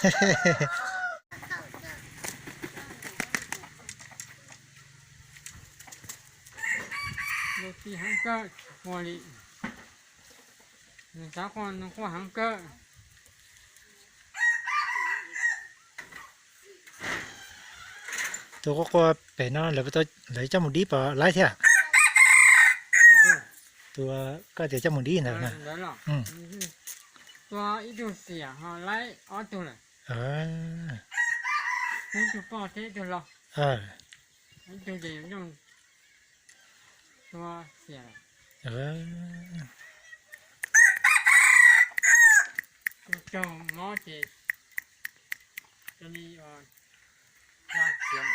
Luag ti heev kawg, tsis quaj li. Nws xav quaj, nws quaj heev kawg. Tus quaj quaj pem no lawv, lawv coj mus dib pom laib thiab? Tus koj tias coj mus dib ntawd na. Tua ib tug xiam ho laib ob tug lawm. Ib tug poj thiab ib tug laus. Ib tug ces tua xiam lawm. Kuj raug mob ces cia li tua xiam.